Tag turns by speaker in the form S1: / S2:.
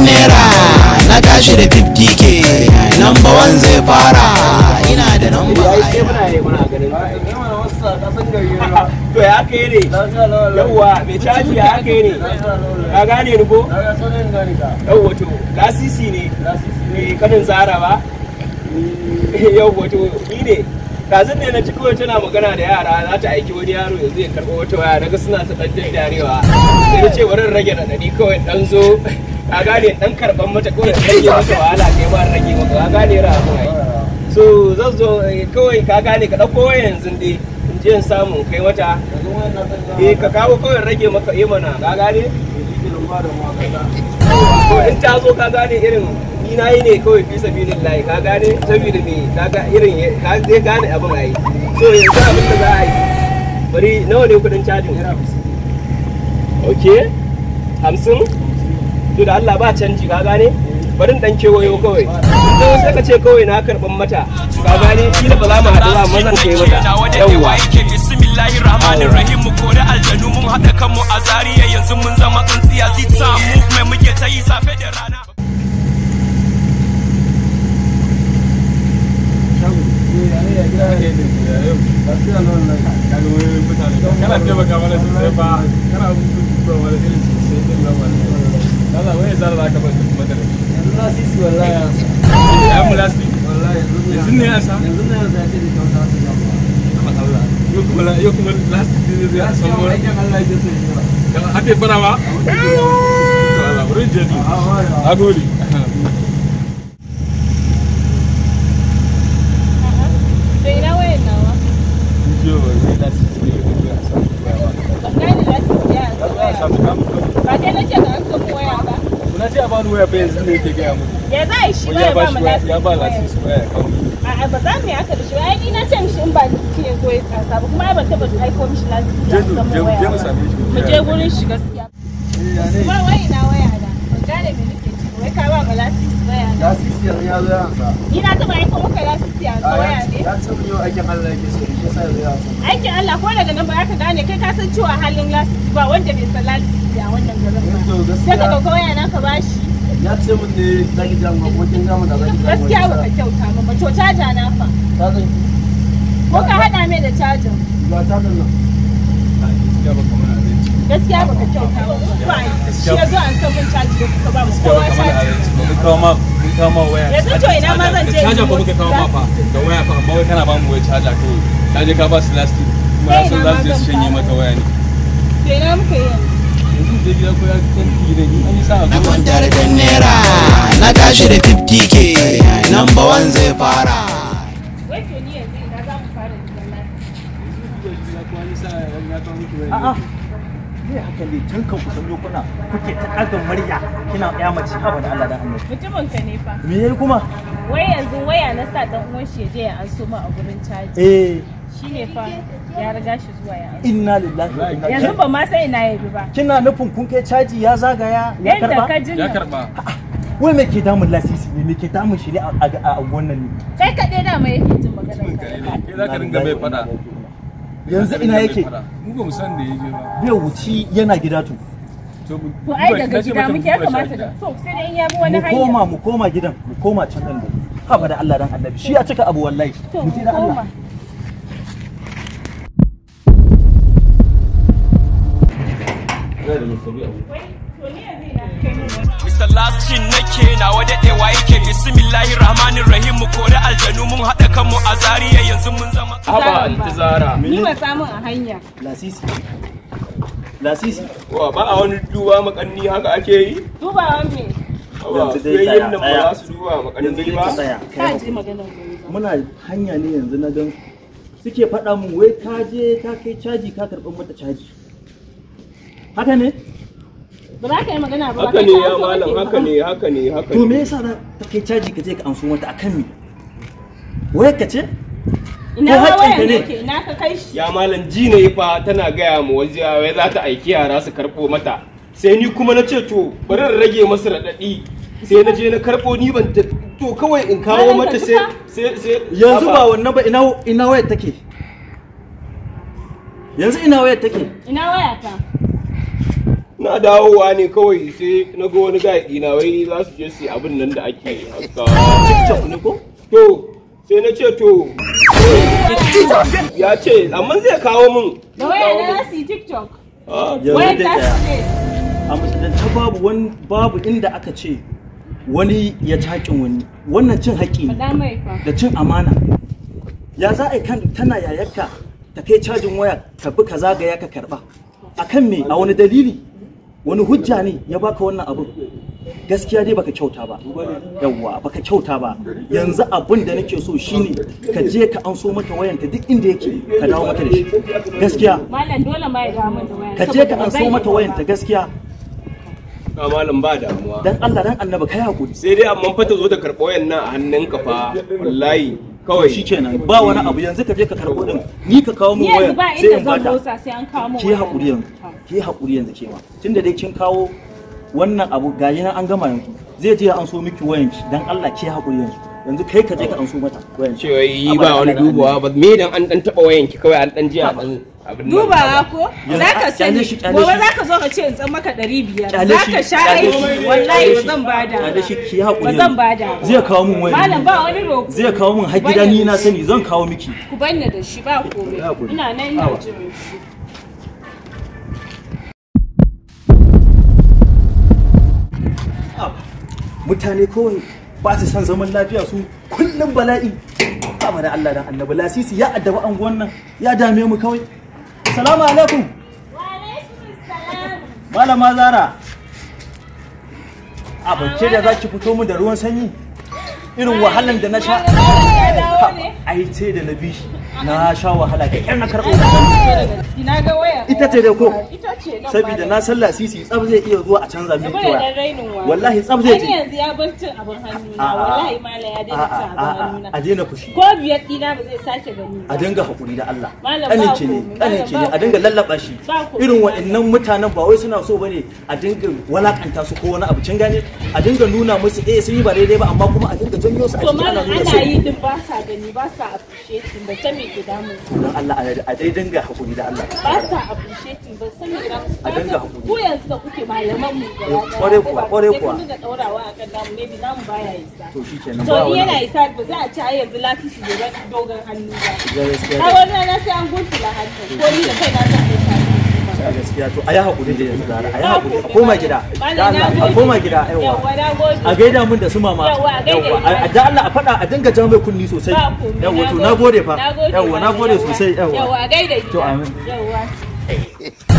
S1: naira, na tashi da 50K, number one zai fara, ina da number.
S2: Ai sai muna yi muna ganin ka. To ya kai ne? Yawwa, mai caji ya kai ne? Ka gane ni ko? Yawwa to, lasisi ne. Eh, kanin Zara ba? Yawwa to, ni ne. Kazin ne na ci kawai tana magana da yara za ta aiki wani yaro yanzu ya karɓo wata waya naga suna ta ɗan daddarewa. Sai na ce bari in rage raɗaɗi kawai ɗan zo ka gane ɗan karɓan mata kawai rage mata wahala kai ma rage maka ka gane ra abin ai. So zan zo kawai ka gane ka ɗauko waya yanzu dai in je in samu in kai mata. Eh ka kawo kawai rage maka eh mana ka gane? To in ta zo ka gane irin ni na yi ne kawai fi sabilillahi ka gane saboda me ka ga irin ka zai gane abin ai. So yanzu abin da za a yi bari nawa ne kudin cajin? Okay, 50? To da Allah ba canji ka gane? Bari dan kewayo kawai. To sai ka ce kawai na karban mata ka gane kila ba za mu haɗu ba amma zan kai mata. Yawwa.
S3: Bismillahir Rahmanir Rahim mu kori aljanu mun haɗa kanmu a Zariya yanzu mun zama tsintsiya zita movement muke ta yi safe da rana.
S4: Kana taimaka mana sosai fa, kana abubuwa mana irin sosai din nan wallahi. Allah wai zara za ka bar mata da shi.
S2: Yanzu lasisi wallahi ya sa.
S4: Ya mu lasisi?
S2: Wallahi
S4: yanzu ne ya sa.
S2: Yanzu ne ya sa ya ce da kyauta su gaba. Allah.
S4: Yau kuma yau kuma lasisi ne zai san mu.
S2: Aikin Allah yake so yi ba.
S4: Dan ake fara ba? To Allah bari je ni. Nagode.
S5: To ina wayan nawa?
S4: Yo, wai lasisi ne ya sa.
S5: Ban gane lasisi ya ansa waya. Ba kai na ce ka ansa mu waya ba.
S4: Na ce a bani waya fa yanzu ne yake gaya muku.
S5: Ya za a yi shi ba ya ba mu lasisi
S4: Ya ba
S5: waya.
S4: lasisi waya kawai.
S5: A'a ba za mu yi haka da shi ba. Ai ni na ce mishi in ba mutum ya zo ya ansa ba kuma ai ban taɓa aiko mishi lasisi ya ansa mu waya
S4: Je mu
S5: ba.
S4: same shi.
S5: Mu je gurin shi gaskiya. Usman wai ina waya na? Ban gane me nake ci ba. Wai ka ba mu lasisi waya na?
S2: Lasisi yanzu ya zo ya ansa.
S5: Ni na taɓa aiko maka lasisi ya ansa waya ne?
S2: Ya ce mun yau aikin Allah yake so shi yasa yanzu ya ansa.
S5: Aikin Allah ko daga nan ba za ka gane kai ka san cewa halin lasisi ba wanda bai san lasisi a wannan garin ba.
S2: To
S5: Sai ka
S2: gaskiya
S5: ɗauka waya na ka bashi.
S2: ya ce mun ne za ki jama ko kin gama da za ki jama.
S5: Gaskiya baka kyauta min ba. To caja na fa.
S2: Cajin
S5: Ko ka haɗa mai da cajin.
S2: ga cajin nan.
S4: Gaskiya baka mana adalci.
S5: Gaskiya baka kyauta min ba. Shi ya zo an san mun caji da kuka ba mu
S4: Gaskiya
S5: kowa
S4: baka mana
S5: caji.
S4: adalci ba. Mun kawo ma waya.
S5: Yanzu to ina ma zan je in
S4: Caja fa muka kawo ma fa. Da waya fa amma wai kana ba mu waya caja kawai. Ka je ka ba su lastik. Kuma na
S5: Kai
S4: san
S5: ina
S4: za
S5: ma
S4: su je su
S5: zan
S4: shanye
S5: fara.
S4: mata waya ne.
S5: To ina muka yi yanzu.
S4: Yanzu je gida ko ya kan gidan in an yi sa'a
S1: Na
S4: zo.
S1: kwantar da naira, na tashi da 50K, number one zai fara.
S5: Wai to ni yanzu ina za mu fara gidan lasisi.
S4: Yanzu je gida ko an yi sa'a ya kawo miki waya.
S6: A'a, me haka ne tun kan kusan lokuna kuke ta ɗaga murya kina ya mace haba da Allah da Annabi.
S5: Mutumin ka ne fa.
S6: Me yayi kuma?
S5: Wai yanzu waya na sa dan uwan shi ya je ya anso mu a gurin caji.
S6: Eh,
S5: Shi ne fa ya riga shi zuwa ya anso.
S6: inna lillahi wa inna
S5: Yanzu ba ma sai ina ya bi ba.
S6: Kina nufin kun kai caji ya zagaya ya
S5: Yadda
S6: karba?
S5: ka ji
S4: Ya
S5: nan.
S4: karba.
S6: Wai me ke damun lasisi ne me ke damun shi ne a wannan ne?
S5: Kai kaɗai dama yake jin maganar
S4: Mutumin
S5: ka.
S4: ka ne. Kai za ka ringa mai fada.
S6: Yanzu ina yake?
S4: Mu ba mu san da yaje ba.
S6: Bai wuci yana gida to.
S4: To mu
S5: To ai daga
S4: na ce
S5: gida
S4: mata mu
S5: muke ya
S4: duba shi a
S5: kamata
S4: gida.
S5: da. To sai dai in ya bi wani
S6: Mu koma
S5: hanya.
S6: mu koma gidan mu koma can din dai. Haba da Allah dan Annabi shi ya cika abu wallahi.
S5: To
S6: Mu je
S5: mu
S6: da Allah.
S5: koma. Wai to ni yanzu ina kai mun wani.
S3: Mr. Lastin nake nawa daɗewa yake Bismillahir Rahmanir Rahim mu kori aljanu mun haɗa kanmu a Zariya yanzu mun zama
S2: Haba anti Zara.
S5: Ni ba samun a hanya.
S6: Lasisi. Lasisi.
S2: Wa ba a wani duba makanni haka ake yi?
S5: Dubawan me?
S2: Haba
S6: Yanzu dai
S2: soyayyen
S6: tsaya,
S2: nan ba
S6: tsaya.
S2: za su duba
S6: Yanzu
S2: makanni
S6: dai
S2: ba.
S6: ka tsaya.
S5: Ka ji maganar banza.
S6: Muna hanya ne yanzu na gan suke faɗa mun wai ka je ka kai caji ka karɓar mata caji. Haka ne?
S5: Ba za ka yi magana ba.
S2: Haka
S5: kai
S2: ne
S5: ka
S2: ya
S5: anso
S2: malam
S5: kake
S2: haka
S5: ba.
S2: ne haka ne haka
S6: To me
S2: ne.
S6: yasa za ka kai caji ka je ka amso mata akan me? Wayar ka ce?
S5: Ina
S6: Ko
S5: ma
S6: haƙƙinka
S5: wayan
S6: ne?
S5: yake ina ka kai shi.
S2: Ya malam ji ne fa tana gaya mu waje wai za ta aiki yara su karɓo mata. Sai ni kuma na ce to bari in rage masu raɗaɗi. Sai na je na karɓo ni ban to kawai in kawo
S5: Malam, ka
S2: mata
S5: ji
S2: sai
S5: fa?
S2: sai sai
S6: Yanzu
S2: haba.
S6: ba wannan ba ina ina wayar take? Yanzu ina wayar take?
S5: Ina waya ta?
S2: Na dawowa ne kawai sai na ga wani guy ɗina wai za su je su yi abin nan da ake haskawa.
S6: TikTok ne ko?
S2: To sai na ce to ya ce amma zai kawo min.
S5: Da waya na za su yi TikTok.
S2: Ah,
S6: Yanzu
S5: Wayar
S6: dai
S5: ta
S6: tsaya.
S5: su ce.
S6: A musulunce babu wani babu inda aka ce wani ya cakin wani. Wannan cin haƙƙi ne
S5: Faɗa mai fa.
S6: da cin amana. Ya za a yi kan tana yayarka ta kai cajin waya ka bi ka zagaya ka karba. Akan me a wani dalili? Wani hujja ne ya baka wannan abin? Gaskiya dai baka kyauta ba. Yawwa baka kyauta ba. Yanzu abin da nake so shine ka je ka anso mata wayanta duk inda yake ka dawo mata da shi. Gaskiya
S5: Malam dole ma ya dawo min da waya.
S6: ka je ka anso mata wayanta gaskiya.
S2: Ah, malam ba damuwa.
S6: Dan Allah dan Annabi kai hakuri.
S2: Sai dai amma fa ta zo ta karɓo wayan nan a hannunka fa wallahi kawai.
S6: Shikenan ba wani abu yanzu ka je ka karbo din ni ka kawo
S5: Ni
S6: min
S5: yanzu
S6: wayan
S5: ba
S6: sai
S5: inda
S6: in
S5: zan
S6: bata.
S5: motsa sai an kawo min
S6: Ki
S5: waya.
S6: hakuri yanzu. Ki hakuri yanzu ke ma. Tunda dai kin kawo wannan abu gayi nan an gama yanzu. Zai je ya anso miki wayan ki dan Allah ki hakuri yanzu. Yanzu kai ka je ka anso mata wayan ki.
S2: Cewa yi ba wani dubawa ba me dan an dan taba wayan ki kawai an dan ji a dan abin nan.
S5: Dubawa ko?
S6: Yanzu
S5: Za ka
S6: a-
S5: sani.
S6: kyale shi, kyale
S5: Gobe
S6: shi.
S5: za ka zo ka ce in tsan maka 500.
S6: Kyale
S5: Za
S6: shi,
S5: ka sha
S6: kyale
S5: aiki.
S6: shi.
S5: Wallahi ba zan bada.
S6: Kyale shi ki hakuri.
S5: Ba zan bada ba.
S6: Zai kawo min wayan.
S5: Malam ba wani roƙo.
S6: Zai kawo min har gida ni na sani zan kawo miki.
S5: Ku banni da shi ba komai.
S6: Ya hakuri.
S5: Ina nan ina
S6: Awa.
S5: jiran shi.
S6: Mutane kawai ba su son zaman lafiya su kullum bala'i. Ba da Allah dan Annabi lasisi ya addabi anguwan nan ya dame mu kawai. Salamu alaikum.
S5: Wa alaikum salam.
S6: Malama Zara. A bace da za ki fito mu da ruwan sanyi. Irin wahalan da na sha.
S5: Ya dawo ne?
S6: Ai ce da na bi shi. Na sha wahala da kyar na karɓo.
S5: Ina ga waya.
S6: Ita ce dai ko?
S5: Ita ce nan.
S6: Saboda na san lasisi tsaf zai iya zuwa a canza min
S5: Saboda dan
S6: waya.
S5: rainin wayo.
S6: Wallahi tsaf zai
S5: Ai
S6: je.
S5: yanzu ya bar cin abin hannuna.
S6: A'a.
S5: Wallahi malam ya daina cin
S6: A'a,
S5: abin
S6: a'a,
S5: hannuna.
S6: a daina fushi.
S5: Ko biyar ɗina ba zai sake gani ba.
S6: A dinga hakuri da Allah.
S5: Malam ba
S6: Kaninki ne,
S5: komai,
S6: kaninki ne,
S5: malam ba
S6: a dinga lallaba shi.
S5: Ba komai,
S6: Irin
S5: malam.
S6: waɗannan mutanen ba wai suna so bane a dinga walakanta su ko wani abu kin gane? A dinga nuna musu eh sun yi ba daidai ba amma kuma a dinga janyo su a
S5: To
S6: jiki ana
S5: malam
S6: nuna
S5: ana
S6: su.
S5: yi din ba sa gani ba sa appreciating ba san me ke damun su.
S6: Don Allah a dai dinga hakuri da Allah.
S5: Ba sa appreciating ba san me ke damun su.
S6: A dinga hakuri.
S5: Ku yanzu da kuke malaman mu gaba ɗaya.
S6: Kwarai kuwa, kwarai
S5: Sai
S6: kuwa.
S5: kun dinga ɗaurawa akan namu maybe namu baya isa.
S6: To shikenan
S5: To
S6: ba
S5: in
S6: wani
S5: yana
S6: abu.
S5: isa ba za a ci ai yanzu lasisi dogon hannu ba.
S6: Gaskiya
S5: A wani rana sai an guntula hannu ko ni da kaina zan kai ta.
S6: gaskiya to a yi hakuri da yanzu Zara, a yi hakuri a koma gida. Da
S5: Malam, na
S6: Allah a
S5: gode.
S6: koma gida yawa.
S5: Yawwa, na gode.
S6: A gaida mun da su mama.
S5: Yawwa, a gaida
S6: Yawwa,
S5: ni.
S6: a da Allah a faɗa a dinga ja mai kunni sosai.
S5: Ba komai,
S6: Yawwa to na gode fa.
S5: Na gode,
S6: Yawwa na
S5: malam,
S6: gode
S5: yawwa.
S6: sosai yawwa.
S5: Yawwa, a gaida gida.
S6: To, amin.
S5: Yawwa.